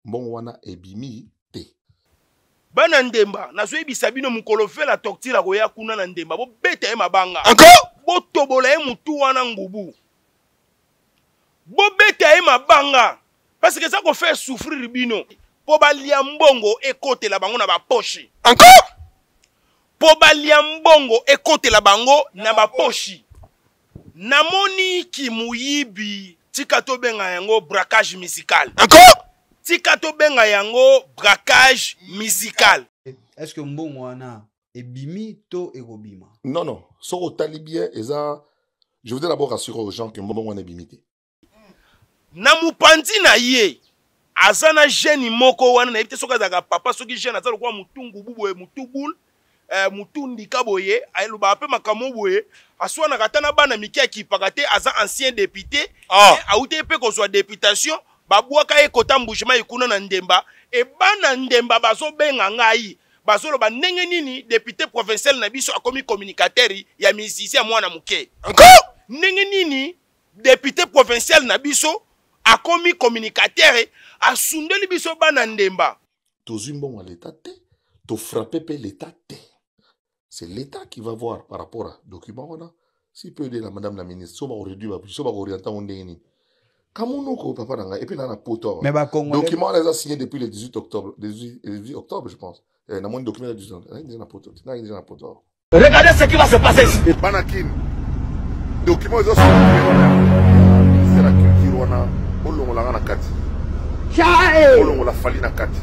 Mbongo wana ebimi te. Bana Ndemba, nazoyebisa bino mokolo Vela Tortire akoya kuna na Ndemba, bobeta ye mabanga. Encore? Botobola ye mutu wana ngubu. Bobeta ye mabanga parce que eza ko faire souffrir bino po balia mbongo ekotela bango na ba poche. Encore? Po balia mbongo ekotela bango na ba poche. Namoni kimuyibi, tika tobenga yango braquage musical. Encore? Tika tobenga yango braquage musical. Est-ce que mbongo wana ebimi to ekobima? Non, non. Soki otali bien, eza... Je voudrais d'abord rassurer aux gens que mbongo wana ebimi te. Na mopanzi na ye, aza na jeune moko wana, nayebi te soki azalaka papa, soki jeune, aza lokola mutu ngubu boye, mutu boule, mutu ndika boye, alobaka pe makambo boye, aswanaka ata na bana mike akipaka te, aza ancien député, awuti pe kozwa députation, babwaka ye kota Mbujimayi kuna na Ndemba, e bana Ndemba bazobenga ngai, bazoloba ndenge nini député provincial na biso akomi communicateur ya musicien mwana moke. Encore? Ndenge nini député provincial na biso akomi communicateur, asundeli biso bana Ndemba. Tozwi mbongo ya l'État te, to frapper pe l'État te. C'est l'État qui va voir par rapport à document wana. Si peut aider la madame la ministre, so ba réduire ba, so ba orienter on ndenge nini. Kamonoko papa na ngai, et puis na na poto awa. Mais ba Congolais Document wana eza signé depuis le 18 octobre, 18 octobre je pense. Na moni document ya 18 octobre, na déjà na poto, na déjà na poto awa. Regardez ce qui va se passer ici. Et Banakin, document eza signé wana ya ministère ya culture wana, bolongola nga na kati. Chae. Bolongola Fally na kati.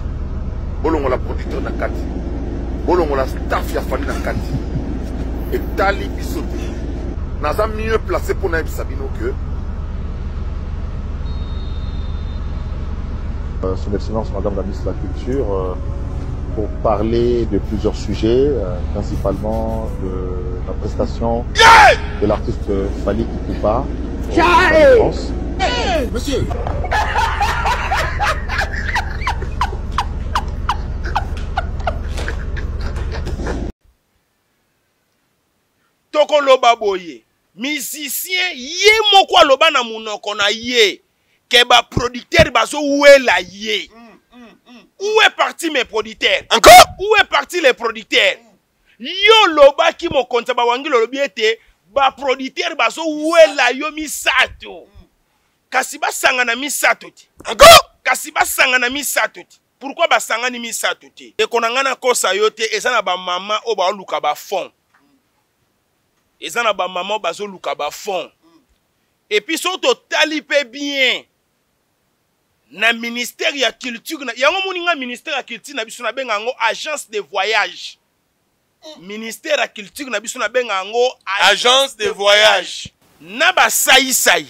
Bolongola producteur na kati. Bolongola staff ya Fally na kati. Etali biso te. Naza mieux placé pour nayebisa bino que Son Excellence Madame la Ministre de la Culture pour parler de plusieurs sujets, principalement de la prestation de l'artiste Fally Ipupa au Stade de France. Hey, monsieur. Tokoloba boye, musicien ye moko aloba na munoko na ye ke ba producteurs bazo wela ye. Où est parti mes producteurs? Encore? Où est parti les producteurs? Yo lobaki mokonzi ba wangilo lobi ete ba producteurs bazo wela yo misato. Kasi basanga na misato te. Encore? Kasi basanga na misato te. Pourquoi basangani misato te? Ndeko na nga nakosa yo te, eza na ba mama oyo baoluka ba fonds. Eza na ba mama oyo bazoluka ba fonds. Et puis soki totali pe bien na ministère ya culture na, yango moni nga ministère ya culture na biso nabenga yango agence de voyage. Ministère ya culture na biso nabenga yango agence de voyage. Na ba sai-sai,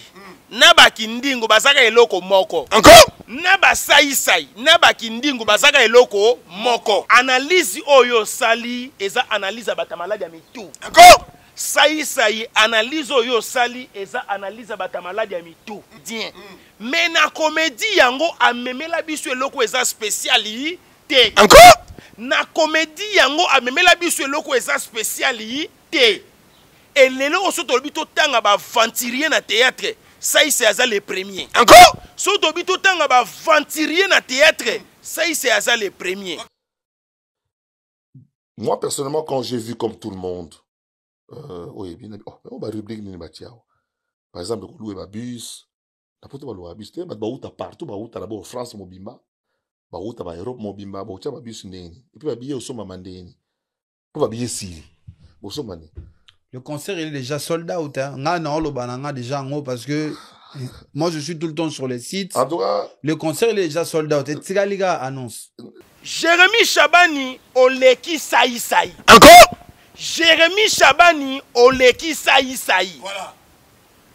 na ba kindingo bazaka eloko moko. Encore? Na ba sai-sai, na ba kindingo bazaka eloko moko. Analyse oyo osali eza analyse ya bato ya maladi ya mitu. Encore? Sai-sai, analyse oyo osali eza analyse ya bato ya maladi ya mitu. Bien. Mais na comédie yango amemela biso eloko eza spécial te. Encore? Na comédie yango amemela biso eloko eza spécial te. Et lelo oso tolobi totanga ba aventurier na théâtre, Saïs aza le premier. Encore? So tolobi totanga ba aventurier na théâtre, Saïs aza le premier. Moi personnellement, quand j'ai vu comme tout le monde, oui, bien, oh, oh, ba rubrique nini batia awa. Par exemple, ko louer ba bus, na poto ba louer ba bus te, ba bauta partout, ba uta na bo France mobimba, ba uta ba Europe mobimba, ba uta ba bus ndeni. Et puis ba billet osomba mandeni. Po ba billet sili. Bosomba ni. Le concert il est déjà sold out hein. Nga na oloba na nga déjà ngo parce que moi je suis tout le temps sur les sites. En tout cas, le concert il est déjà sold out. Et Tigaliga annonce. Jérémy Chabani oleki saï saï. Encore? Jérémy Chabani oleki saï saï. Voilà.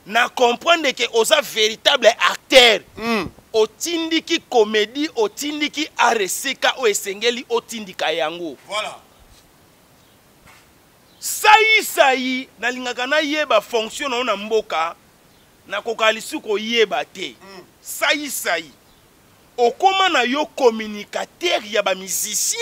Na comprendre que oza véritable acteur. Otindiki comédie, otindiki areseka o esengeli otindika yango. Voilà. Saï saï nalingaka nayeba fonction na yo na mboka, nakoka lisusu koyeba te. Saï saï okoma na yo communicateur ya ba musicien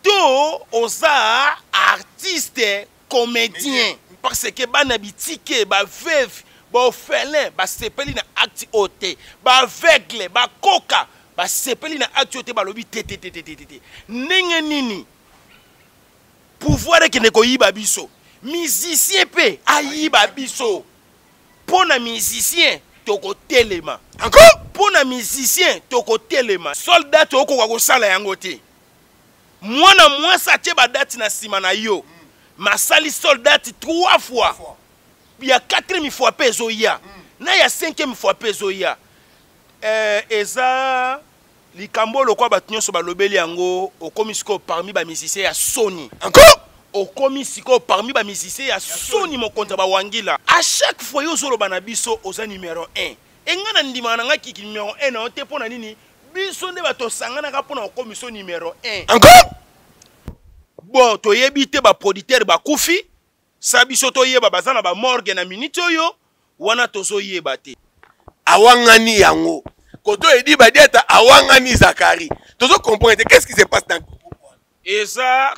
to oza artiste comédien, parce que bana bitike, ba veuve, ba orphelin, ba sepeli na acte oyo te, ba aveugle, ba koka. Basepeli na acte oyo te, balobi te te te te te te. Ndenge nini pouvoir ekende koyiba biso, musicien mpe ayiba biso? Mpo na musicien tokotelema Encore. Mpo na musicien tokotelema. Soldat okoka kosala yango te. Mwana mwasi atie badate na nsima na yo, masali soldat 3 fois, ya 4e fois mpe ezoya, na ya 5e fois mpe ezoya. Eza likambo oyo lokola bato nyonso balobeli yango. Okomi sikoyo parmi bamusicien ya soni. Encore. Okomi sikoyo parmi bamusicien ya soni. Mokonzi ya bawangila, à chaque fois yo ozoloba na biso oza numero 1. Enga na ndimaka na nga kiki numero 1 na yo te. Mpo na nini? Biso nde bato osanganaka mpo na kokomisa numero 1. Encore. Bon, toyebi te, baproducteur bakufi sa biso toyeba baza na bamorgue na minute oyo wana, tozoyeba te. Awangani yango koto edi badiata, awangani Zakari, tozo comprendre te qu'est-ce qui se passe dans Eza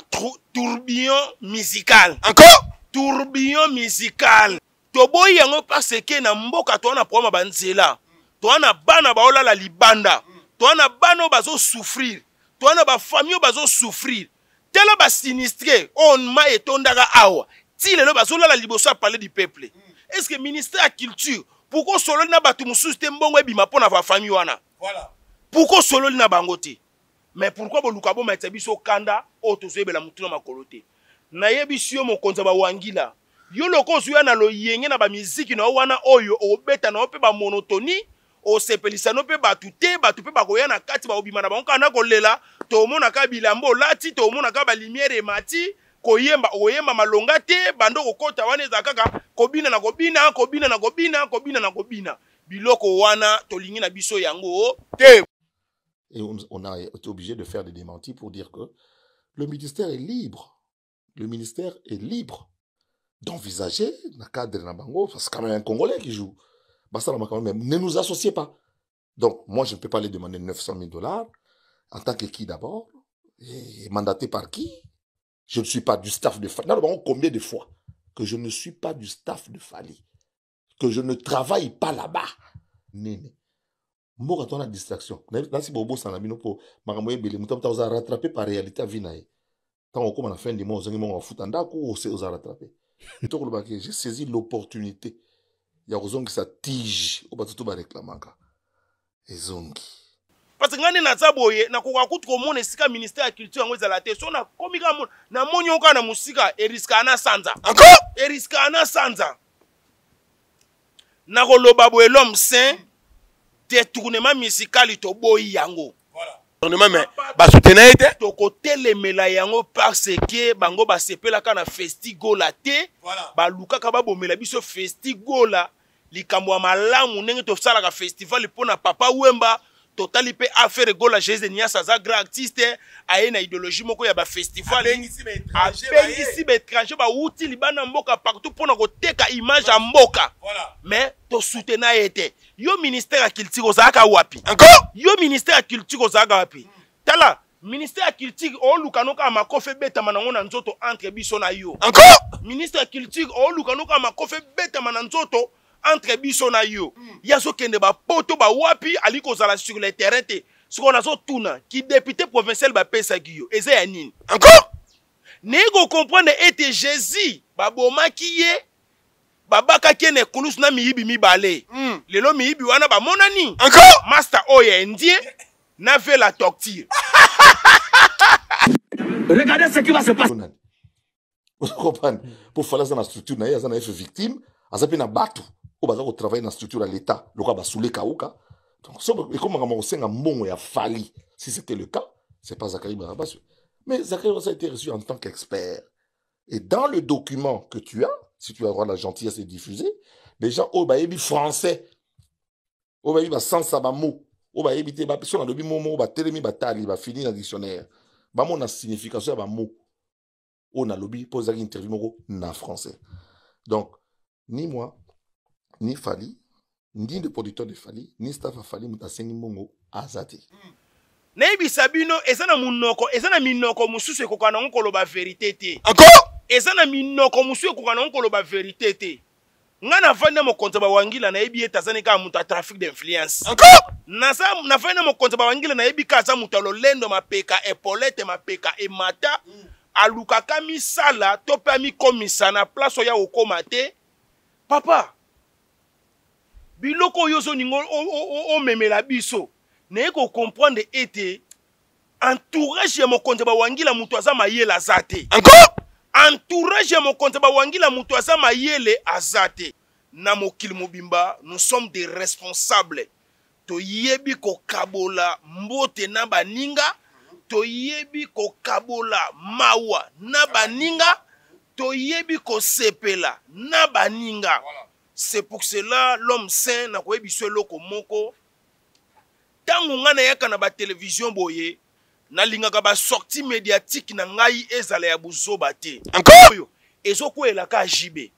tourbillon musical. Encore. Tourbillon musical, toboyi yango parce que na mboka toza na problème ya banzela, toza na bana baolala libanda, toza na bana oyo bazosouffrir, toza na bafamille oyo bazosouffrir. Tala basinistrés oyo mai etondaka awa, ti lelo bazolala liboso ya Palais du Peuple. Est ce que ministère ya Culture, pourquoi osololi na bato mosusu te, mbongo ebima mpo na bafamille wana? Pourquoi osololi na bango te? Mais pourquoi boluka bomatisa biso kanda oyo tozoyebela motu na makolo te? Nayebisi yo, mokonzi ya bawangila, yo loko ozwi na loyenge na bamiziki na yo wana oyo obeta na yo mpe bamonotonie, osepelisa no mpe bato te. Bato mpe bakoya na kati, bakobima na bango kaka na kolela. Tomonaka bilamba olati, tomonaka balumière emati, koyemba okoyemba malonga te. Bando kokota wana ezala kaka kobina na kobina, kobina na kobina, kobina na kobina. Biloko wana tolingi na biso yango te. Et on a été obligé de faire des démentis pour dire que le ministère est libre. Le ministère est libre d'envisager le cadre na bango, parce que c'est quand même un Congolais qui joue. Bah, ça, quand même, ne nous associez pas. Donc, moi, je ne peux pas aller demander 900 000 $ en tant que qui d'abord? Et mandaté par qui? Je ne suis pas du staff de Fally. Non, bon, combien de fois que je ne suis pas du staff de Fally, que je ne travaille pas là-bas? Néné. Mboka to na distraction nasi bobosana bino mpo makambo ebele. Moto moto oza rattrapé par réalité ya vie na ye. Ntango okóma na fin du mois, ozangi mongo afuta ndako, oza rattrapé. Tokolobaki j'ai saisi l'opportunité ya kozongisa tige oyo bato to bareklamaka ezongi. Parce que ngai nde naza boye, nakoka kutu komona esika ministère ya Culture yango ezala te. So nakomi kaka, namoni yo kaka na mosika, eriskaka na sanza. Encore. Eriskaka na sanza. Nakoloba boye, l'homme saint, détournement musical toboyi yango. Gouvernement, mais basoutenir ye te. Tokotelemela yango parce que bango basepelaka na Festigola te. Balukaka babomela biso Festigola, likambo ya malamu ndenge tosalaka festival mpo na Papa Wemba. Totali mpe affaire Gola. Jésus Nias aza grand artiste, aye na idéologie moko ya bafestival, abengisi baétranger bawuti libanda mboka partout mpona koteka image ya mboka, mais tosutena ye te. Yo ministère ya Culture ozalaka wapi? Encore. Yo ministère ya Culture ozalaka wapi? Tala, ministère ya Culture oluka no kaka makofi ebetama nango na nzoto entre biso na yo. Encore. Ministre ya Culture oluka no kaka makofi ebetama na nzoto entre biso na yo. Ye azokende bapoto bawapi, ali kozala sur le terrain te. Sikoyo nazotuna, ki député provincial bapesaki yo eza ya nini? Encore. Naye kocomprendre ete Jésus babomaki ye, babakaki ye na ekulusu na miyibi mibale. Lelo miyibi wana bamonani. Encore. Master oyo ya indien na ve la torture. Regardez ce qui va se passer. Comprendre, mpo Fally aza na structure na ye, aza na F Victime, aza mpe na bato oyo baza kotravaille na structure ya l'État lokola basule kauka. Donc so ekomaka ma kosenga mbongo ya Fally, si c'était le cas, c'est pas Zakari Barabas. Mais Zakari Barabas a été reçu en tant qu'expert et dans le document que tu as, si tu as droit la gentillesse de diffuser, les gens oyo bayebi français, oyo bayebi basens ya bamo, oyo bayebi te, so nalobi mo moko, batelemi, batali, bafini na dictionnaire, bamona signification ya bamo oyo nalobi, mpo ezalaki interview moko na français. Donc ni moi, ni Fally, ni le producteur de Fally, ni staff ya Fally, moto asengi mbongo aza te. Nayebisa bino, eza na monoko, eza na minoko mosusu ekoka nango koloba vérité te. Encore. Eza na minoko mosusu ekoka nango koloba vérité te. Ngai navandi na mokonzi ya bawangila, nayebi ete aza kaka moto ya trafic d'influence. Encore. Naza navandi na mokonzi ya bawangila, nayebi kaka aza moto ya lolendo, mapeka epolete, mapeka emata, alukaka misala to mpe amikomisa na place oyo akokóma te. Papa, biloko oyo ozoninga omemela biso, naye kocomprendre ete entourage ya mokonzi ya bawangila, moto aza mayele aza te. Encore. Entourage ya mokonzi ya bawangila, moto aza mayele aza te. Na mokili mobimba, nous sommes des responsables. Toyebi kokabola mbote na baninga, toyebi kokabola mawa na baninga, toyebi kosepela na baninga. C'est pour cela, l'homme saint, nakoyebi so eloko moko: ntango ngai nayaka na batelevizio boye, nalingaka basortie médiatique na ngai ezala ya buzoba te. Encore. Oyo ezokweyela kaka JB,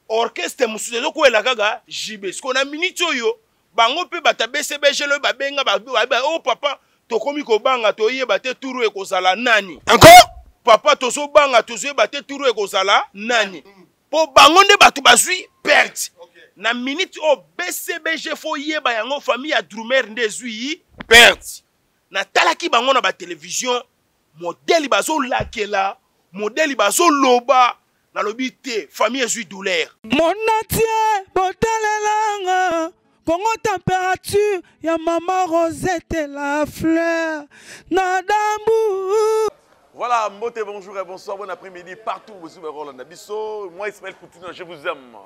orchestre mosusu ezokweyela kaka JB. Sikoyo na miniti oyo, bango mpe bato ya BCBG oyo babenga o papa, tokomi kobanga, toyeba te turu ekozala nani. Encore. Papa, tozobanga, tozoyeba te turu ekozala nani, mpo bango nde bato bazwi perte na miniti oyo. BCBG, faut yeba yango, famille ya drummer nde ezwi perte. Natalaki bango na batelevizio, modele bazolakela, modele bazoloba, nalobi te, famille ezwi douleur. Monatie botalelanga Kongo, température ya mama Rosette la fleur na dambu. Voilà, mbote, bonjour et bonsoir, bon après-midi partout où vous êtes, Roland Bisso. Moi, Ismaël Poutine, je vous aime.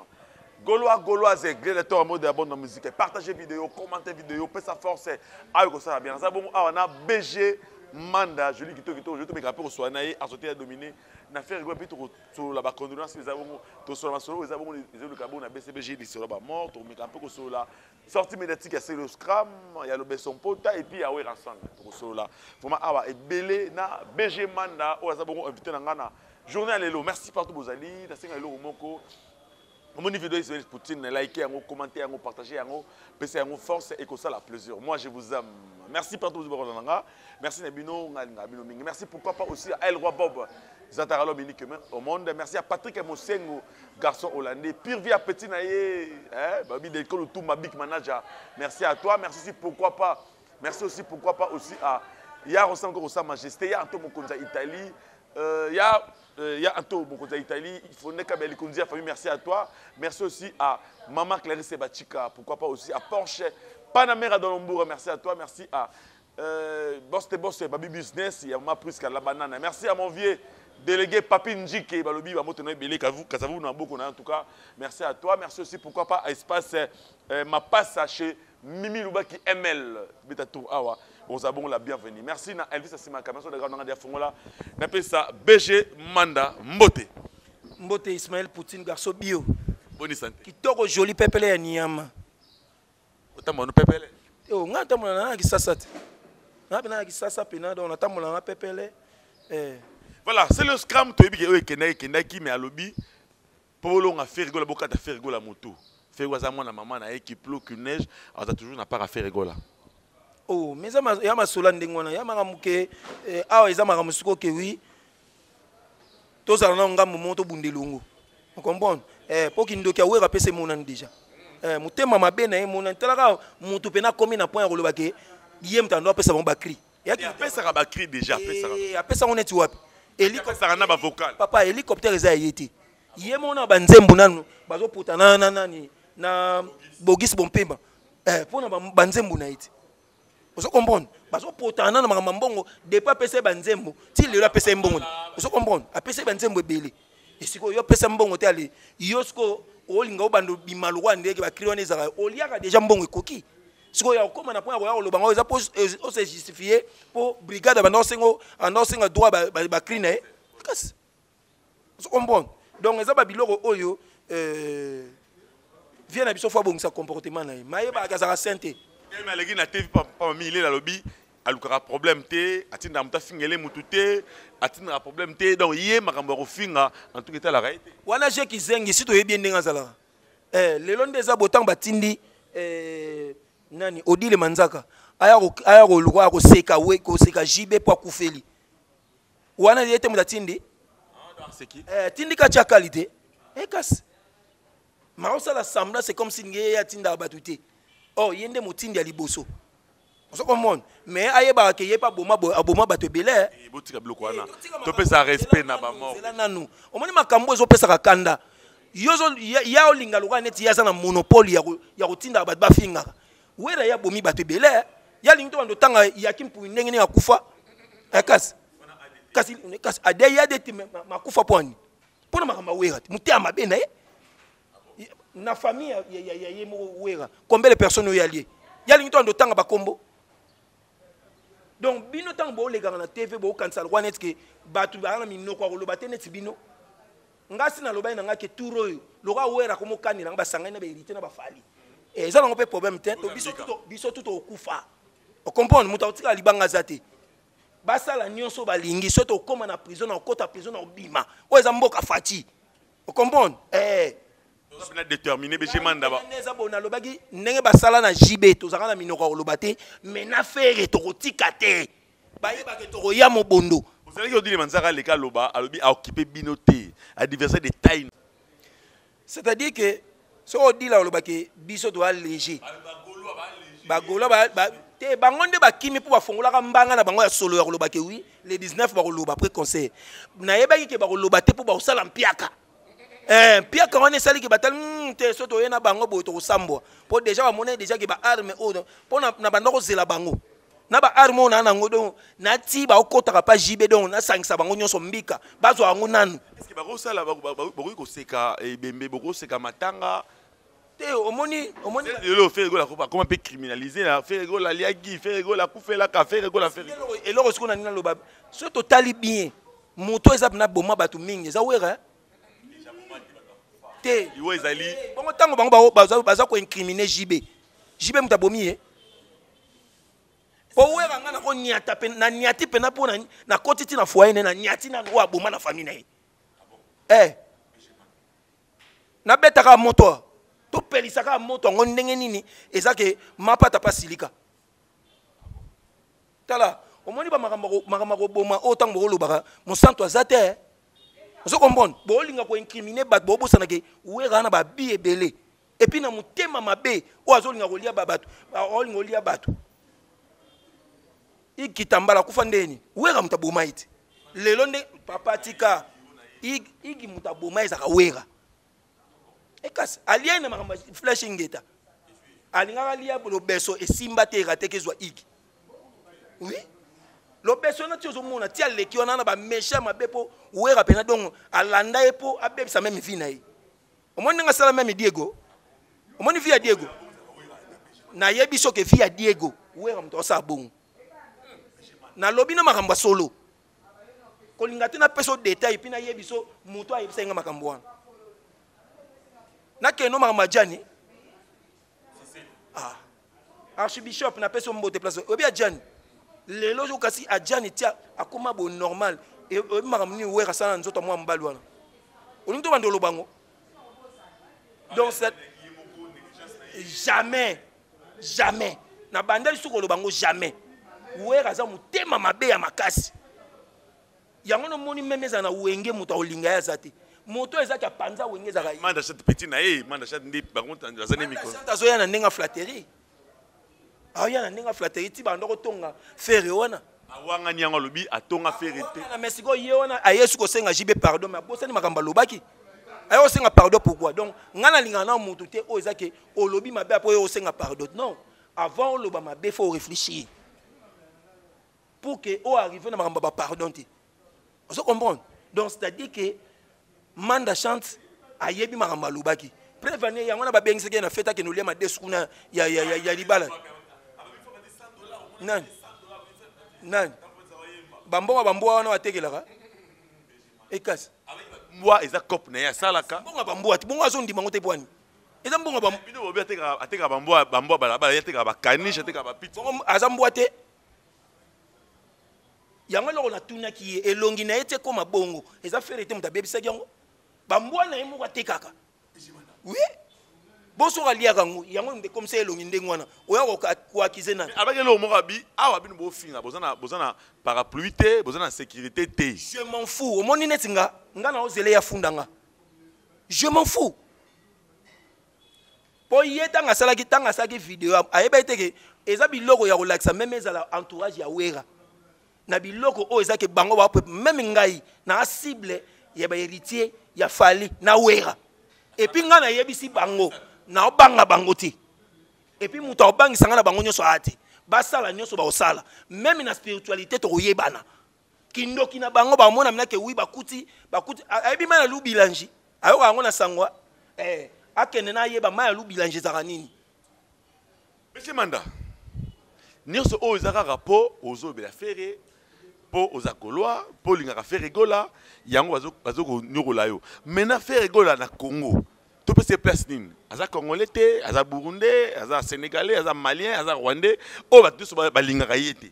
Gaulois, Gauloise, gladiateur en mode de la bonne musique. Partagez vidéo, commentez vidéo, pèse sa force. Ah, ça va bien. Ça, bon, ah, on a BG Manda, Julie Kito Kito, je te mets rapport au Soanaï, à a dominé. Na faire quoi, puis sur la condoléance, les avons, sur la solo, les avons, les le Gabon, na BCBG, les sur la mort, on met un peu sur la sortie médiatique, c'est le Scram, il y a le Besson Pota, et puis il y a Werrason. Sur là. Vraiment, ah, ebele na BG Manda, oyo aza bongo invité na nga na journée ya lelo. Merci partout bozali, nasenga eloko moko: omoni vidéo Ismaël Poutine, like yango, commenter yango, partager yango, pesa yango force ekosala plaisir. Moi, je vous aime. Merci partout bozali na nga. Merci na bino, nga linga bino mingi. Merci, pourquoi pas, aussi à El Roi Bob Zatara, l'homme unique au monde. Merci à Patrick Mosengo, garçon hollandais, pire vie à petit na ye, hein, babi d'école tout ma big manager. Merci à toi. Merci aussi, pourquoi pas, merci aussi, pourquoi pas, aussi à Ya Rosango, sa majesté, Ya Anto Mokonza Italie, ya Anto Mokonza Italie, il faut Neka Belikonzi, famille, merci à toi. Merci aussi à Maman Clarisse Bachika, pourquoi pas aussi à Porsche Panamera dans Lombourg, merci à toi. Merci à Boss te Boss, Baby Business, il y a Maman Prisca la banane. Merci à mon vieux délégué Papi Njike, Balobi, Bamoto Belé, Kasavu, Namboko, en tout cas, merci à toi. Merci aussi, pourquoi pas, à Espace Mapassa chez Mimi Lubaki ML, Beta Tour Awa. Vous bon la bienvenue. Merci na Elvis Asimaka, merci de garder na Fongola. Napesa ça BG Manda Mbote. Mbote Ismaël Poutine, garçon bio. Bonne santé. Kitoko joli pepele ya nyama. Otambo no pepele. Oh, nga tambola na kisasa te. Nga pe na kisasa pe na, donc natambola na pepele. Eh. Voilà, c'est le scram, toyebi ke oyo ekendaki ekendaki, mais alobi po bolonga Ferre Gola, bokata Ferre Gola motu. Ferre Gola aza mwana mama na ye, qu'il pleut, qu'il neige, aza toujours na part ya Ferre Gola. Oh, mais eza ya masola ndenge wana ya makambo ke awa eza makambo sikoyo ke wi tozala na ngambo moko, tobunda elongo, ocomprendre? Mpo kindoki awera apesa emonani déjà, motema mabe na ye emonani. Talaka motu mpena akomi na point ya koloba ke ye moto ando apesa bango bacri. Apesaka bacri déjà, apesaka. Apesango neti wapi? Apesaka na bavocal. Papa, hélicoptère eza ya ye te. Ye moko na banzembo nanu bazopota na nani, na Bogis Bompemba, mpo na banzembo na ye te. Ozo comprendre? Bazopotana na makambo ya mbongo. Depuis apesa ye banzembo ti lelo, apesa ye mbongo te. Ozo comprendre? Apesa ye banzembo ebele. Esikoyo yo apesa mbongo te, ale yo sikoyo olinga obanda obima lokwa ndenge bacri wana ezalaka. Oliaka déjà mbongo ekoki. Sikoyo ya kokóma na point ya koya koloba ngo, eza mpo ose justifie, mpo brigade banda osenga, anda osenga droit bacri na ye kasi. Ozo comprendre? Donc eza babiloko oyo vie na biso, faut abongisa comportement na ye. Mayebaka azalaka saint te. Teme aleki na TV papa Mile, alobi alukaka problème te, atindaka moto afingele motu te, atindaka problème te. Donc ye makambo ya kofinga, en tout cas, etalaka ye te. Wana je kizengi, si toyebi ye ndenge azalaka. Lelo nde eza botango batindi nani, Odile Manzaka, aya koluka, aya koseka, we koseka JB mpo akufeli wana. Ye te moto atindi. Tindika tia qualité, kasi. Ma osala semblant, c'est comme si nge ye atindaka bato te. Or ye nde motindi ya liboso. Ozo comprendre? Mais ayebaka ke ye pa aboma aboma bato ebele. Eh, botika biloko wana. Topesa respect na ba mort. Zela nanu. Omoni makambo ezopesaka kanda. Yo ya olinga lokola neti ye aza na monopole ya kotindaka bato bafingaka. Wera ye abomi bato ebele. Ya lingi to bando tanga ya kimpu ndenge nini akufa. Eh, kasi kasi kasi ade ya de makufa pwani. Pona makambo ya Wera te. Motema mabe na ye. Na famille ya ye moko Wera, combien de personnes oyo alie? Ya lingi to bando tanga bakombo. Donc bino tango bolekaka na TV bokanisa lokola neti ke bato baza na minoko ya koloba te neti bino. Nga si nalobaki na nga ke tour oyo lokola Wera komokanela nga basangani na ba héritier na ba Fally. Eh, eza nango mpe problème te. To biso tout, biso tout tokokufa. O comprendre? Moto akotikala libanga aza te. Basala nyonso balingi, soki tokóma na prison, na kokota prison, na kobima. Oyo eza mboka Fatshi. O comprendre? Eh. Toza pena déterminé, BG Manda ba. Ndenge eza boye, nalobaki ndenge basala na JB, tozalaka na minoko ya koloba te, mais na Ferre tokotika te. Bayebaka tokoya mobondo. Ozalaki odile manzaka aleka aloba, alobi a occuper bino te, adversaire de taille. C'est-à-dire que soki odila olobaki biso toza léger. Ba Gaulois ba, ba, te bango nde bakimi mpo bafongolaka mbanga na bango ya solo ya koloba ke oui, le 19 bakoloba après concert. Nayebaki ke bakoloba te mpo bakosala mpiaka. Eh, mpiaka wana esali ke batali, te soki toye na bango boye tokosambwa. Mpo déjà bamonaki déjà ke ba arme oyo, mpo na banda kozela bango. Na ba arme oyo na nango, donc, nati bakotaka pa JB, donc, nasangisa bango nyonso mbika, bazwa yango nanu. Est-ce que bakosala, bakoki koseka ebembe, bakoseka matanga? Te, omoni, omoni C'est lelo Ferre Gola akoma, akoma mpe criminalisé na Ferre Gola aliaki, Ferre Gola akufelaka, Ferre Gola, Ferre Gola. Eloko, eloko sikoyo na nini naloba, soki totali bien, moto eza mpena boma bato mingi, eza Wera, hein? Te. Liwa ezali. Bongo ntango bango baza ko-incriminer JB. JB moto abomi ye. Po Wera nga nako niata pe, na niati pe na po na, na koti ti na foyer ne, na niati na oyo aboma na famille na ye. Eh. Nabetaka moto, topelisaka moto yango ndenge nini, eza ke mapata pa silika. Tala, omoni ba makambo ko, makambo koboma oyo ntango bokolobaka, mosantu aza te. Ozo comprendre? Bolinga ko incriminer bato, bobosana ke Wera na ba bi ebele. Et puis na motema mabe oyo azolinga kolia ba bato, azolinga kolia bato. Ikitambala kufa ndeni, Wera moto aboma ye te. Lelo nde papa tika Igi moto aboma ye ezaka Wera. Ekasi alia na makambo ya flèche ngeta. Alingaka alia lobeso esimba te erate kezwa Igi. Oui. Lobeso na ti ozomona ti aleki wana na ba méchant mabe po Wera pena donc alanda ye po abebisa même vie na ye. Omoni ndenge asala même Diego. Omoni vie ya Diego. Nayebi soki vie ya Diego Wera moto asala bongo. Nalobi na makambo ya solo. Kolinga te napesa yo détail puis nayebi so moto ayebisa nga makambo wana. Nakende makambo ya Gianni. Ah. Archibishop napesi yo mbote place. Oyebi ya Gianni. Lelo oyo kasi ya Gianni tia akoma bo normal. E, oyebi makambo nini Wera asala na nzoto ya mwa mobali wana. Olingi to banda oloba ngo. Donc c'est jamais, jamais. Na banda lisusu koloba ngo jamais. Wera aza motema mabe ya makasi. Yango no moni meme ezala na wenge moto akolinga ye aza te. Moto ezaki apanza wenge ezaka ye. Manda chante petit na ye, manda chante nde bango aza nde mikolo. Manda chante azoya na ndenge ya flatterie. Aoya na ndenge ya flatterie ti banda kotonga Ferre wana. Awangani yango alobi atonga Ferre te. Na mais sikoyo ye wana aye su kosenga JB pardon mais abosani makambo alobaki. Aye kosenga pardon pourquoi? Donc nga nalingaka na moto te oyo eza ke olobi mabe apo oye kosenga pardon. Non, avant oloba mabe faut réfléchir. Pour que o arriver na makambo ba pardon te. Ozo comprendre? Donc c'est-à-dire que Manda chante ayebi makambo alobaki. Preuve ane yango na babengisaki ye na fête akende olia madesu kuna ya libala. Nani? Nani? Bambongo bambwa wana batekelaka? Ekasi. Mbwa eza cop na ye asalaka. Mbongo bambwa te, bongo azondima ngo te bwani. Eza mbongo ba bino bobi atekaka bambwa, bambwa balabala, ye atekaka ba caniche, atekaka ba pizza. Bongo aza mbwa te. Yango eloko natunaki ye, elongi na ye te ekoma bongo. Eza Ferre te moto abebisaki yango. Bambwa na ye moko atekaka. Oui. Boso aliaka yango, yango nde comme ça elongi ndenge wana. Oya ko accuser nani? Abaki eloko moko abi, awa bino bofinga, boza na parapluie te, boza na sécurité te. Je m'en fous. Omoni neti nga, nga na ozele ya funda nga. Je m'en fous. Mpo ye ntango asalaki, ntango asalaki video, ayebaki te ke eza biloko ya kolakisa meme ezala entourage ya Wera. Na biloko oyo eza ke bango ba meme ngai na cible ya ba héritier ya Fally na Wera. Et puis ngai nayebisi bango, na obanga bango te. Et puis moto akobangisa ngai na bango nyonso aya te. Basala nyonso bakosala. Meme na spiritualité tokoyebana. Kindoki na bango bamona mina ke oui bakuti, bakuti ayebi mai na lubilanji. Ayoka yango na sangwa. Akende na ayeba mai ya lubilanji ezalaka nini. Monsieur Manda, nyonso oyo eza kaka po ozobela Ferre, po oza Gaulois, po olingaka Ferre Gola, yango bazo konyokola yo. Maintenant Ferre Gola na Congo, topesa ye place nini? Aza Congolais te, aza Burundais, aza Sénégalais, aza Malien, aza Rwandais, oyo bato nyonso balingaka ye te.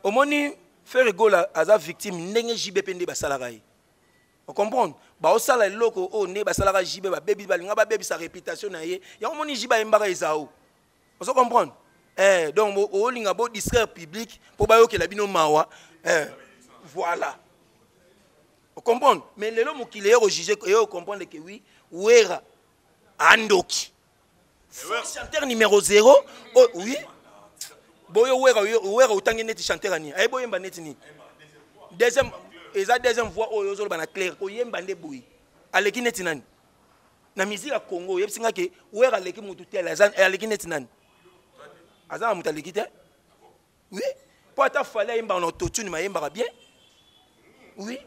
Omoni Ferre Gola aza victime ndenge JB pe nde basalaka ye. O comprendre? Baosala eloko oyo nde basalaka JB, babebi, balinga babebisa réputation na ye. Yango omoni JB ayembaka Ezao. Ozo comprendre? Donc olinga bo distraire public po bayokela bino mawa. Voilà. O comprendre? Mais lelo mokili eyo ko juger, eyo comprendre que oui, Wera andoki. Faux chanteur numéro 0. Oh, oui. Boyo Wera, Wera otangi neti chanteur ani. Aye boyemba neti ni. Deuxième, eza deuxième voix oyo ozoloba na clair, koyemba nde boye. Aleki neti nani? Na musique ya Congo, oyebisi nga ke Wera aleki mutu tel, aza, aleki neti nani? Aza na mutu aleki te? Oui. Po ata Fally ayembaka na autotune, mais ayembaka bien. Oui.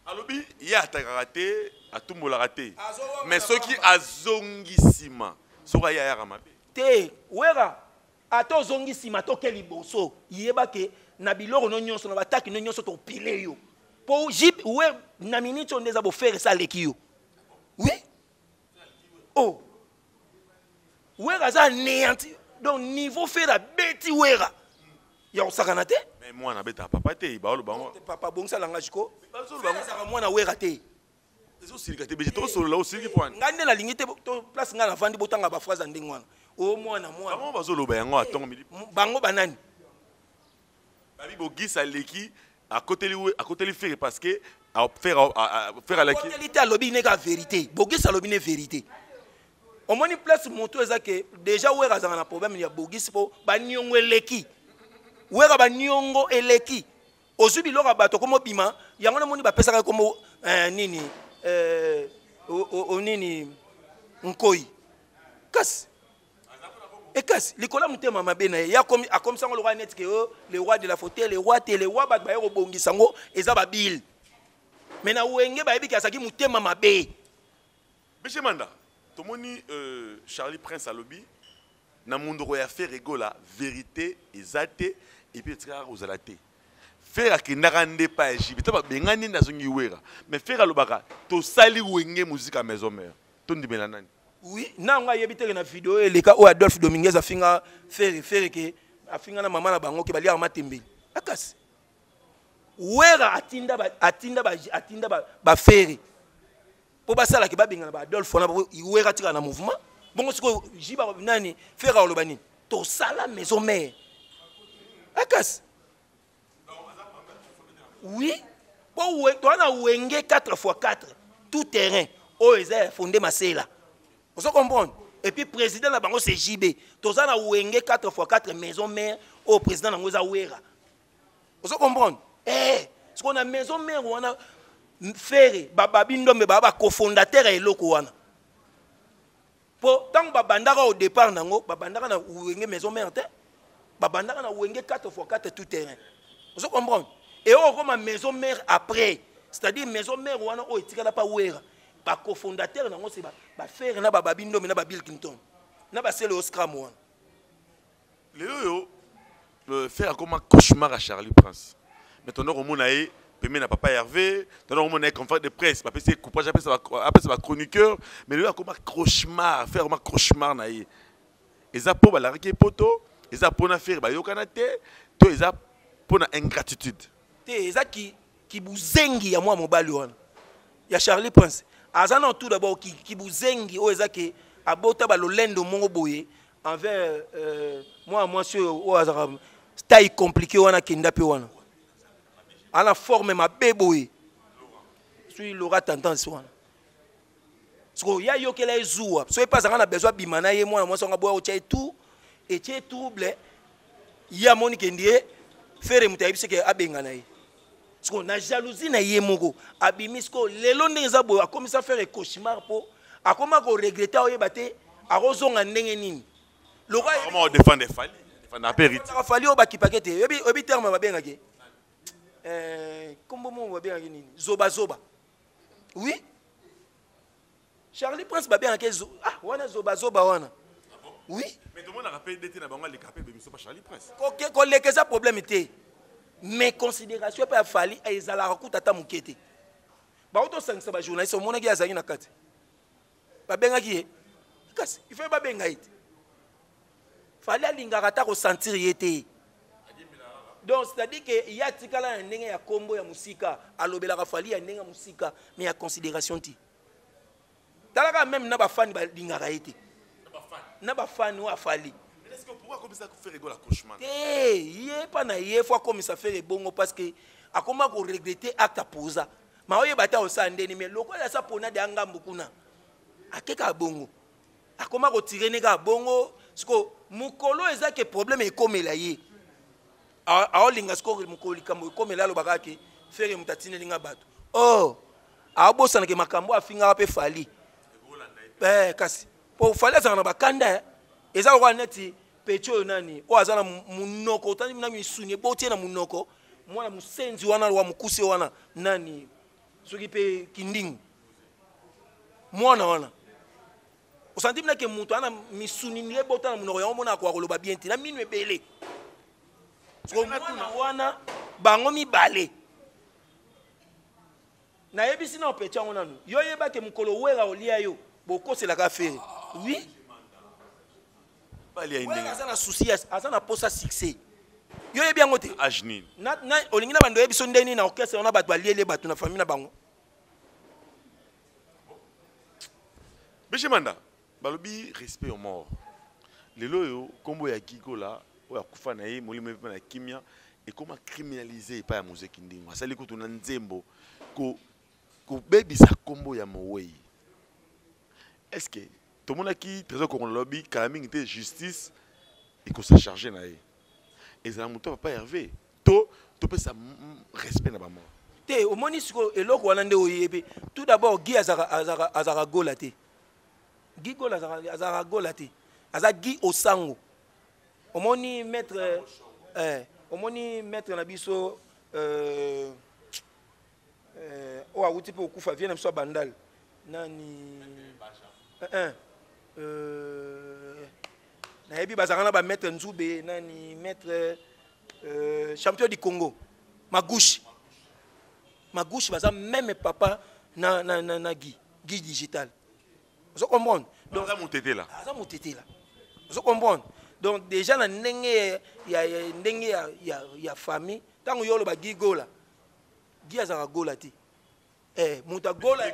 Alobi ye atakaka te, atumbolaka te. Mais soki azongi nsima, soki aye ayaka mabe. Te, Wera, ata ozongi nsima toke liboso, yeba ke na biloko no nyonso, na bataki no nyonso topile yo. Po jip, we, na minute oyo nde eza bofere esa aleki yo. Oui. Oh. Wera aza anéanti. Donc niveau Ferre abeti Wera. Ya kosakana te. Mais mwana abetaka papa te, baoloba bango. Te papa bongisa langage ko. Bazoloba bango. Ferre azalaka mwana Wera te. Ezosilika te, beje tosolola osiliki po wana. Ngai nde nalingi te, to place ngai navandi botanga ba phrase ya ndenge wana. O mwana, mwana. Bango bazoloba yango à tongo midi. Bango banani? Babi Bogis aleki akoteli we, akoteli Ferre parce que a Ferre, a, a, a, Ferre alaki. Akoteli te, alobi ne ka vérité. Bogis alobi ne vérité. Omoni place moto eza ke déjà Wera azanga na problème ya Bogis po ba niongo eleki. Wera ba niongo eleki. Ozwi biloko ya bato komo bima, yango namoni bapesaka komo nini, o, o, o, nini, nkoi. Kasi ekasi likolo ya motema mabe na ye, ye akomisa yango lokola neti ke, oh, le roi de la fauteuil, le roi te, le roi bato baye kobongisa yango eza ba bile. Mais na wenge bayebi ke azalaki motema mabe. Monsieur Manda, tomoni Charlie Prince alobi na mondoko ya Ferre Gola vérité eza te et puis etikaka kozala te. Ferre akendaka nde pa ya JB, to babengani nde azongi Wera. Mais Ferre alobaka tosali wenge musique à maison mère. Tondimela nani? Oui, na nga yebi te na vidéo eleka oyo Adolphe Dominguez afinga Ferre, Ferre ke afinga na mama na bango ke balia matembeli. Akasi. Wera atinda ba, atinda ba, atinda ba, ba Ferre. Po basala ke babengana ba Adolphe wana, po Wera tika na mouvement. Bongo siko jiba nani Ferre aloba nini? Tosala maison mère. Akasi. Oui, po we, toi na wenge 4 fois 4 tout terrain. Oyo eza ya fondé masela. Ozo comprendre? Et puis président na bango c'est JB. Toza na wenge 4 fois 4 maison mère oyo président nango eza Wera. Ozo comprendre? Ce qu'on a maison mère wana Ferre, ba Babi Ndombe ba ba cofondateur ya eloko wana. Po tango ba bandaka au départ nango, ba bandaka na wenge maison mère te. Ba bandaka na wenge 4 fois 4 tout terrain. Ozo comprendre? Et oyo koma maison mère après, c'est-à-dire maison mère wana oyo etikala pa Wera. Ba cofondateur nango c'est ba Ferre na ba Babi Ndombe na ba Bill Clinton. Na ba Sele Oscram wana. Lelo oyo, le Ferre akoma cauchemar à Charlie Prince. Mais tondo komona ye pembeni na papa Hervé, tondo komona ye confrère de presse, bapesi ye coupage, apesa ba chroniqueur, mais lelo akoma cauchemar, Ferre akoma cauchemar na ye. Eza po balakaki ye poto, eza po na Ferre bayokana te, to eza po na ingratitude. Te, eza kibuzengi ya mwa mobali wana ya Charlie Prince. Aza na tout d'abord kibuzengi oyo eza ke abota ba lolendo mongo boye envers mwa mwasi oyo, oyo azaka taille compliquée wana kenda pe wana. Ana forme mabe boye. Sui Laura tendance wana. Sikoyo ye ayokela ye zuwa, soki mpe azalaka na besoin abima na ye, mwana mwasi yango aboya kotya ye tout, etie trouble. Ye amoni ke ndie Ferre moto ayebisi ke abengana ye. Sikoyo na jalousie na ye moko abimi. Sikoyo lelo ndenge eza boye, akomisa Ferre cauchemar, mpo akoma koregrete, aoyeba te akozonga ndenge nini. Lokola défendre Fally, défendre Héritier. Fally oyo bakipake te. Oyebi terme babengaki, kombo moko babengaki nini? Zoba zoba. Oui, Charlie Prince babengaki ah, wana zoba zoba wana. Oui. Mais tomonaka mpe dete na bango aleka mpe bemiso pa Charlie Prince. Koleka eza problème te, mais considération mpe ya Fally ezalaka kuta ata moke te. Bango tosangisa bajournaliste, omonaki ye azalaki na kati, babengaki ye, kasi il faut babenga ye te. Fally alingaka ata kosentir ye te. Donc c'est à dire que ye atikala na ndenge ya kombo ya mosika, alobelaka Fally ya ndenge ya mosika, mais ya considération te. Talaka même na bafani balingaka ye te, na bafani oyo afali te. Ye mpa na ye fo akomisa Ferre bongo, parce que akoma koregrete acte aposa ma oyeba te akosala ndeni. Mais lokola asa pona de angambu kuna, akeka bongo, akoma kotire ne kaka bongo. Siko mokolo eza ke problème ekomela ye, aolinga siko mokolo likambo ekomela, alobaka ke Ferre moto atindeli nga bato. Or aobosanake makambo afingaka mpe Fally. Kasi po Fally azalaka na bakanda, eza lokola neti peti oyo nani oyo aza na monoko, otandi na misuni ebotie na monoko, mwana mosenzi wana wa mokuse wana nani, soki mpe Kindingu, mwana wana osanti minake moto ana misuni nde ebota na monoko yango, omona akoka koloba bien te na minu ebele. Mwana wana bango mibale nayebisi na opeti yango nanu, yo yebake mokolo Wera olia yo, bokoselaka Ferre. Oui, aza na souci, aza na posa succès, yo yebi yango te. Olingi na bando oyebi so ndenge nini na orchestre wana bato balieli bato na famille na bango. Biche Manda, balobi respect au mort. Lelo oyo kombo ya Gigola oyo akufa na ye molimo mpe na kimia ekoma criminalisé epai ya Mozeki Ndingo. Asali kutu na nzembo ko kobebisa kombo ya mowei. Est-ce que tomonaki Trésor Kongo lobi kala mingi te justice ekosa charger na ye. Ezala moto papa Hervé to topesa respect na bamort. Te, omoni sikoyo eloko wana nde oyebi. Tout d'abord, Guy azalaka Gola te. Guy Gola azalaka Gola te, aza Guy Osango. Omoni maître, omoni maître na biso oyo awuti mpe okufa, vie na biso ya Bandal nani, nayebi bazalaka na bamaître Nzube nani, maître champion du Congo Magushi. Magushi baza même papa na Guy Digital, ozo comprendre? Donc aza motetela. Aza motetela, ozo comprendre? Donc déjà na ndenge ya ndenge ya famille, ntango yo oloba Guy Gola, Guy azalaka Gola te. Moto ya Gola,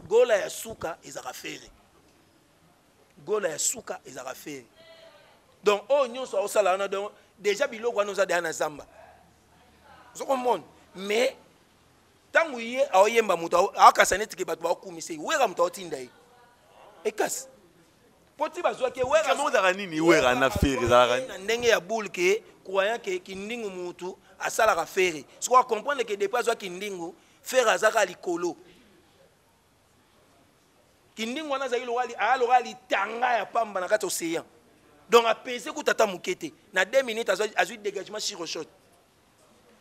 Gola ya suka ezalaka Ferre. Gola ya suka ezalaka Ferre. Donc oyo nyonso aosala wana, donc déjà biloko wana oza deya na zamba, ozo comprendre? Mais ntango ye aoyemba, moto aokasa neti ke bato baokumisa ye, Wera moto aotinda ye ekasi po ti bazwaki ye. Wera nini? Wera na Ferre ezalaka na ndenge ya boule ke croyant ke Kindingu mutu asalaka Ferre. Sikoyo acomprendre ke depuis azwa Kindingu, Ferre azaka likolo. Kindingu wana azalaki lokola aya lokola litanga ya pamba na kati ya océan. Donc apese kuta ata moke te, na 2 minutes azwi dégagement shiroshot.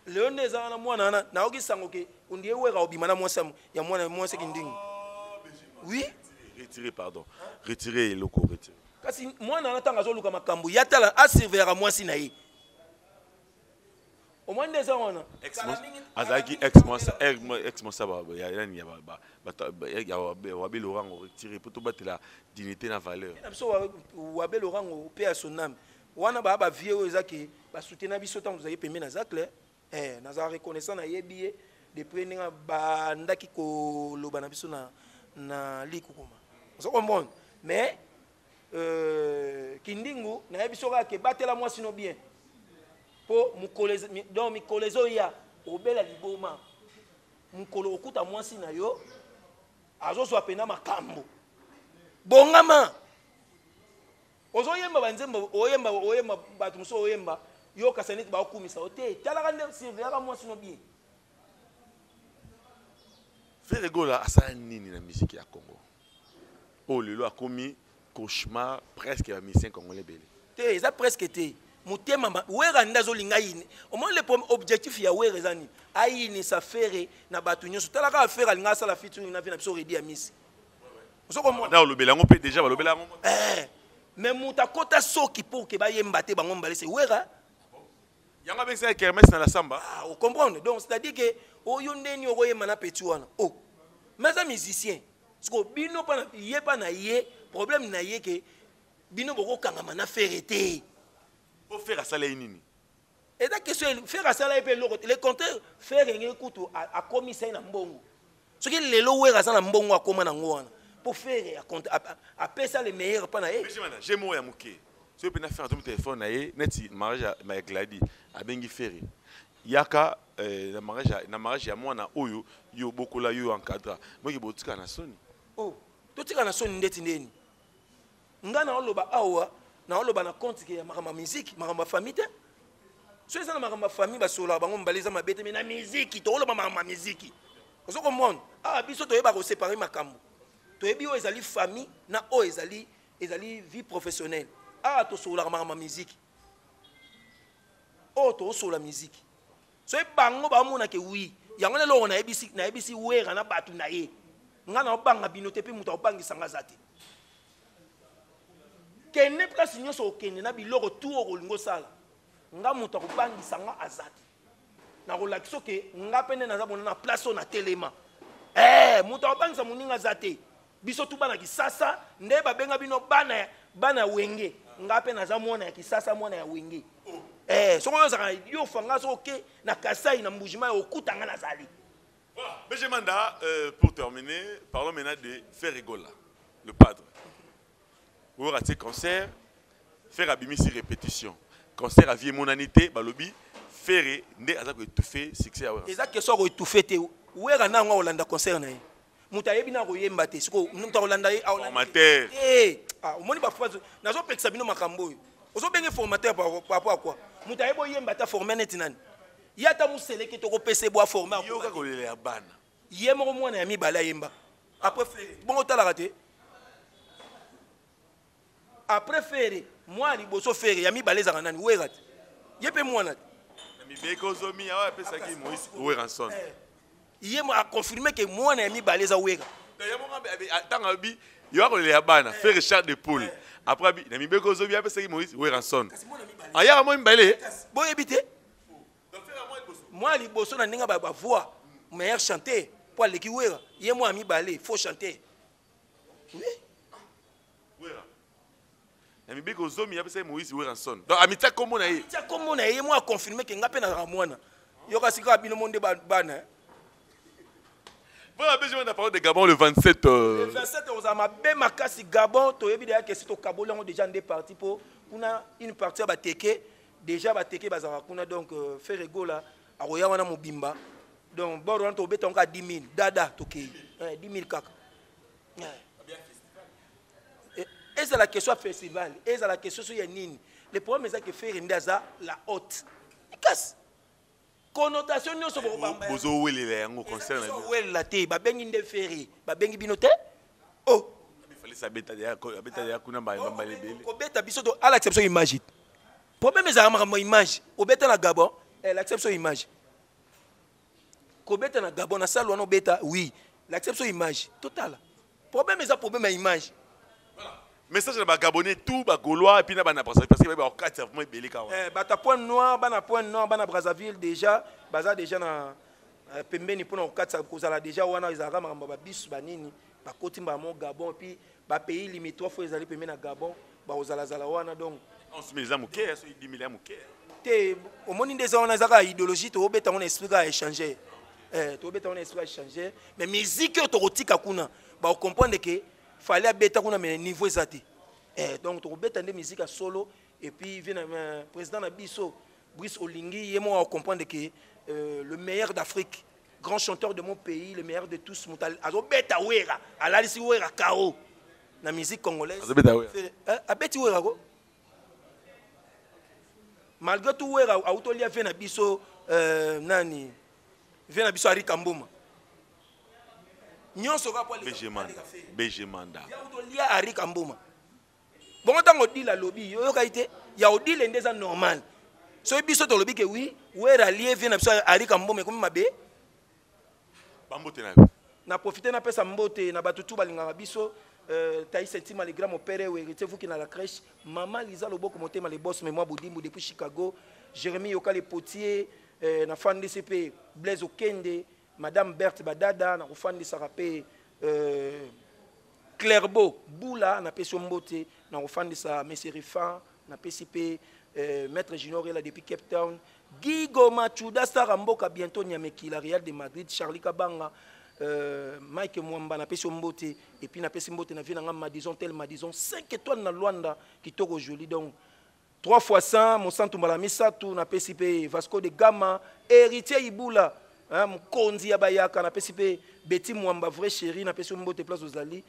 Lelo nde eza wana, mwana wana nayoki sango ke ondie Wera obima na mwasi ya mwana mwasi Kindingu. Oui. Retirez, pardon, retirez eloko, retirez. Kasi mwana wana ntango azoluka makambo ya tala, asurveillaka mwasi na ye, omoi nde eza wana. Azalaki ex mwasi ya nani, ya Wabe Lorango. Retire po tobatela dignité na valeur. Na biso Wabe Lorango mpe ya soname wana, baa bavie oyo eza ke basutena biso ntango tozalaki pembe na Zacle. Nazala reconnaissant, nayebi ye depuis ndenge bandaki koloba na biso na likukuma, ozo comprendre? Mais Kindingu nayebi soki ake batela mwasi no bien, mpo mokolo, donc mikolo ezoya obela liboma, mokolo okuta mwasi na yo. Azozwa pena makambo. Bongama. Ozoyemba banzembo, oyemba, oyemba bato mosusu oyemba, yo kasi neti baokumisa yo te. Talaka nde surveillaka mwasi no bien. Ferre Gola asala nini na musique ya Congo? Oyo lelo akomi cauchemar presque ya musicien congolais ebele. Te, eza presque te. Motema ma, Werra nde azolinga ayine. Omoni le premier objectif ya Werra eza nini? Ayinisa Ferre na bato nyonso. Tala kaka Ferre alinga asala featuring na vie na biso Reddy Amisi. Ozo komona? Na olobela yango pe déjà balobela yango. Eh, mais moto akota soki pour que bayemba te bango mbale c'est Werra. Yango abengisa kermesse na la samba. Ah, o comprendre. Donc c'est-à-dire que oyo ndeni okoyemba na petit wana. Oh. Mais aza musicien. Siko bino pa na ye pa na ye problème na ye ke bino bokokangama na Ferre te. Po Ferre asala ye nini? Eza question Ferre asala ye pe eloko te. Le contraire Ferre nge kutu akomisa ye na mbongo. Soki lelo Werra aza na mbongo akoma na ngo wana. Po Ferre apesa le meilleur pa na ye. Monsieur Manda, j'ai mot ya muke. Soki pena Ferre azomi téléphone na ye neti mariage ya Glady abengi Ferre. Yaka eh, na mariage na mariage ya mwana oyo yo bokola yo encadra. Moki botika na soni. Oh, totika na soni ndeti ndeni. Nga na oloba awa, na oloba na compte ke ya makambo ya musique, makambo ya famille te. So eza na makambo ya famille basololaka bango mibale eza mabe te, mais na musique tokoloba makambo ya musique. Ozo comprendre? Ah biso toyeba ko séparer makambo. Toyebi oyo ezali famille na oyo ezali ezali vie professionnelle. Ah tosololaka makambo ya musique. Oyo tokosolola musique. Soki bango baomona ke oui, yango nde eloko nayebisi nayebisi Werra na bato na ye. Nga naobanga bino te mpe moto akobangisa nga aza te. Kende place nyonso okende na biloko tout okolinga osala. Nga moto akobangisa nga aza te. Nakolakisa ke nga mpe nde naza bona na place oyo natelema. Eh, moto akobangisa moninga aza te. Biso tout bana Kisasa nde babenga bino bana bana ya Wenge. Nga pe naza mwana ya Kisasa, mwana ya Wenge. Eh, soko yo ozalaka na idiofa nga soko ke na Kasai na Mbujimayi okuta nga nazali. Voilà, BG Manda, euh, pour terminer, parlons maintenant de Ferre Gola, le padre. Oyo raté concert, Ferre abimisi répétition. Concert à vie emonani te, balobi Ferre nde aza ko étouffer succès ya Werra. Eza question ya ko étouffer te. Werra na yango akolanda concert na ye. Moto ayebi na koyemba te. Siko moto akolanda ye, akolanda Formateur. te. Ah, omoni ba phrase nazopekisa bino makambo oyo. Ozobenge formateur par rapport à quoi? Moto ayebi oyemba ata former neti nani? Ye ata museleke tokopesa ye bo aformer akoka Yoka te. kolela ya bana. Ye moko mwana ya mibale ayemba. Après Ferre, bongo otalaka te? Après Ferre, mwana liboso Ferre ya mibale ezalaka nani? Werra te. Ye pe mwana te. Na mibeko zomi awa apesaki Moïse Werrason. Eh. Ye a confirmer que mwana ya mibale eza Werra. Ye moko ntango alobi yo akolela ya bana Ferre Charles de Poule. Après abi na mibeko zomi apesaki Moïse Werrason. Ayaka mwa mibale. Boyebi te? Mwana liboso na ndenge ba voix meilleur chanteur po aleki Werra, ye mwana mibale faux chanteur. Oui. Werra. Na mibeko zomi apesaki Moïse Werrason. Donc amitia kombo na ye. Amitia kombo na ye, ye mwa confirmer que nga pe nazalaka mwana. Yoka sika bino monde ba bana. Voilà, BG, on a parlé de Gabon le 27. Le 27, on a mabe makasi Gabon, toyebi déjà que si to kaboli yango déjà nde parti po kuna une partie ya bateke déjà bateke bazalaka kuna donc Ferre Gola akoya wana mobimba. Donc bord wana tobeta yango kaka 10 000 dada tokei. 10 000 kaka. Ezala question ya festival, ezala question so ya nini. Le problème eza que Ferre nde aza la haute. Kasi connotation nyonso bokobamba. Bozowelela yango concert na bino. Bozowelela te, babengi nde Ferre, babengi bino te. Oh. Fallait s'abeta ya abeta ya kuna ba ba lebele. Kobeta biso to alakisa biso image. Problème ezala makambo image. Obeta na Gabon, elle accepte son image. Kobeta na Gabon na salle wana obeta, oui. L'accepte son image. Total. Problème eza problème ya image. Voilà. Message na ba Gabonais tout ba Gaulois et puis na ba na Brazzaville parce que ba okati vraiment ebele ka wana. Eh bata point noir, bana point noir, bana Brazzaville déjà, baza déjà na pembeni pona kokatisa kozala déjà wana ezalaka makambo ba bus ba nini bakoti mbala moko Gabon et puis ba pays limitrophes oyo ezali pembeni na Gabon bakozala zala wana donc 11 000 eza moke, soki 10 000 ya moke. Te omoni nde eza wana ezaka idéologie tobeta ngo na esprit kaka échanger. Tobeta ngo na esprit échanger mais musique oyo tokotika kuna ba comprendre que fallait abeta kuna mais niveau eza te. Donc tokobeta nde musique ya solo et puis vient na président na biso Brice Olingi ye moko a comprendre que le meilleur d'Afrique. Grand chanteur de mon pays, le meilleur de tous, moto azobeta Wera, alalisi Wera KO na musique congolaise. Azobeta Wera. Eh, abeti Wera ko. Malgré tout Wera autolia vie na biso nani vie na biso Arika Mboma. Nyonso kaka po aleka- BG Manda. aleka Ferre. BG Manda. Ya autolia Arika Mboma. Bongo ntango Odile alobi, oyokai te, ya Odile nde eza normal. Soki biso tolobi ke oui, Wera alie vie na biso Arika Mboma ekomi mabe. Bambote na yo. Na profiter napesa mbote na bato tu balingaka biso. Thaïs Ntima, le grand mon père, héritier Vuki na la crèche, Maman Lisa Loboko Motema, le boss, mais moi Boudimbu depuis Chicago, Jérémy Yoka le potier, na fandisi pe Blaise Okende, Madame Berthe Badada, na kofandisaka pe Clairbeau Boula, na pesi mbote, na kofandisa Monsieur Rifan, na pesi pe Maître Junior Ela depuis Cape Town, Gigo Machuda Sara Mboka bientôt Nyamekila Real de Madrid, Charlie Kabanga, Mike Mwamba na pesi mbote, et puis na pesi mbote na vie na nga Madison tel Madison 5 étoiles na Luanda kitoko joli, donc 3 fois 100 Mosantu mbala misato na pesi pe Vasco de Gama, héritier Ibula, hein, mokonzi ya bayaka na pesi pe Betty Mwamba vrai chéri na pesi mbote place ozali,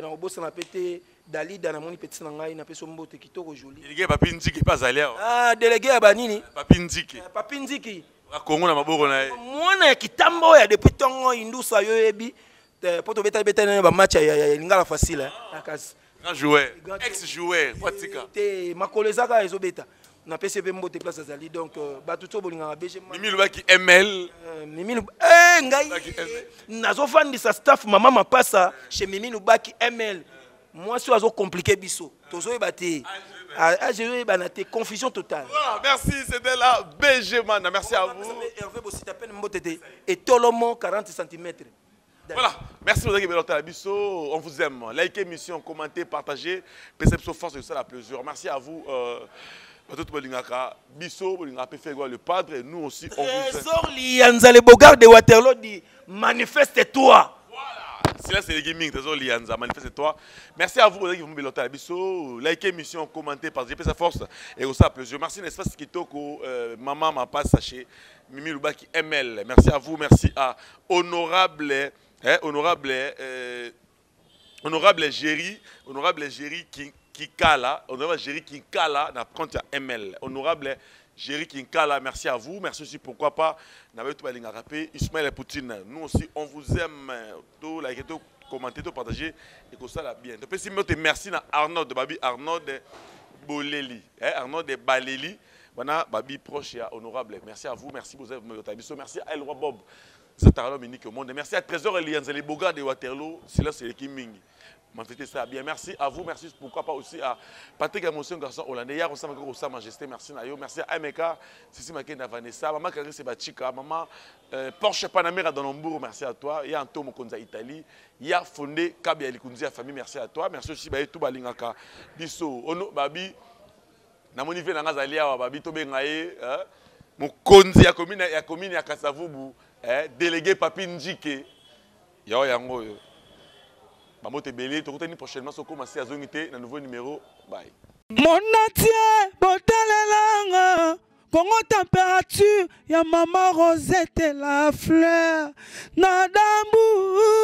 na obosa na pete Dalida na moni petit na ngai na pesi mbote kitoko joli. Délégué Papi Nziki pas allé. Ah, délégué ya banini? Papi Nziki. Papi Nziki. Ba Congo na maboko na ye. Mwana ya kitambo ya depuis tongo indusa yo yebi. Po to beta beta na ba match ya lingala facile, hein. Ah, kasi. Grand joueur, Grand ex joueur, Watika. Te makolo ezaka ezobeta. Na PCB mbote place azali, donc bato to bolingaka BG Ma- Mimi Lubaki ML. Mimi Lub-, ngai Lubaki ML. nazofandisa staff mama mapasa chez Mimi Lubaki ML. Moi so azo compliquer biso. Tozoyeba te. Ah, ah, je yoyeba na te, confusion totale. Voilà, merci, c'était là BG Manda. Merci à vous. Hervé Bosita peine mbote te. Et Tolomo 40 centimètres. Voilà, merci aux amis de Biso, on vous aime. Likez l'émission, commentez, partagez. Perception force, c'est la plaisir. Merci à vous. Bato bolingaka Biso, bolingaka pe faire le padre, et nous aussi on vous aime. Trésor Lianza, le Bogart de Waterloo dit manifeste-toi. Voilà, c'est là c'est le gaming, Trésor Lianza, manifeste-toi. Merci à vous, vous qui vous Biso, likez l'émission, commentez, partagez, sa force et aussi à plaisir. Merci l'espace Kitoko, maman m'a pas saché, Mimi Lubaki ML. Merci à vous, merci à honorable, hein, honorable honorable Géry, honorable Géry Kikala, honorable Géry Kinkala, na compte ya ML. Honorable Géry Kinkala, merci à vous, merci aussi, pourquoi pas, n'avez tout balinga rappé, Ismaël Poutine, nous aussi, on vous aime, tout liker, tout commenter, tout partager, et que ça la bien. Donc, si merci na Arnaud de Babi, Arnaud de Boleli, hein, Arnaud de Baleli, voilà, Babi proche ya honorable, merci à vous, merci vous avez merci à El Roi Bob. C'est un homme unique au monde. Merci à Trésor Elianza, les Bogards de Waterloo. C'est là, c'est l'équipe Ming. Manifestez ça bien. Merci à vous. Merci pourquoi pas aussi à Patrick Amotion, garçon hollandais. Hier, on s'est encore Sa Majesté. Merci Nayo. Merci à MK, Sissi Makenda Vanessa, Maman Clarisse Bachika, Maman Porsche Panamera dans Hambourg. Merci à toi. Il y a Anto Mokonza Italie. Il y a Fondé Kabia Likunzi, la famille. Merci à toi. Merci aussi Baye Touba Lingaka. Biso, Ono Babi. Namoni ve nanga zalia wa Babi Tobe Ngaye, hein. Mokonzi ya commune, ya commune ya Kasavubu. Eh, délégué Papi Njike. Yo yango yo. Bamote belé, tokutani prochainement soko masi azongite na nouveau numéro. Bye. Mon entier botelelanga Congo température ya maman Rosette la fleur na dambu.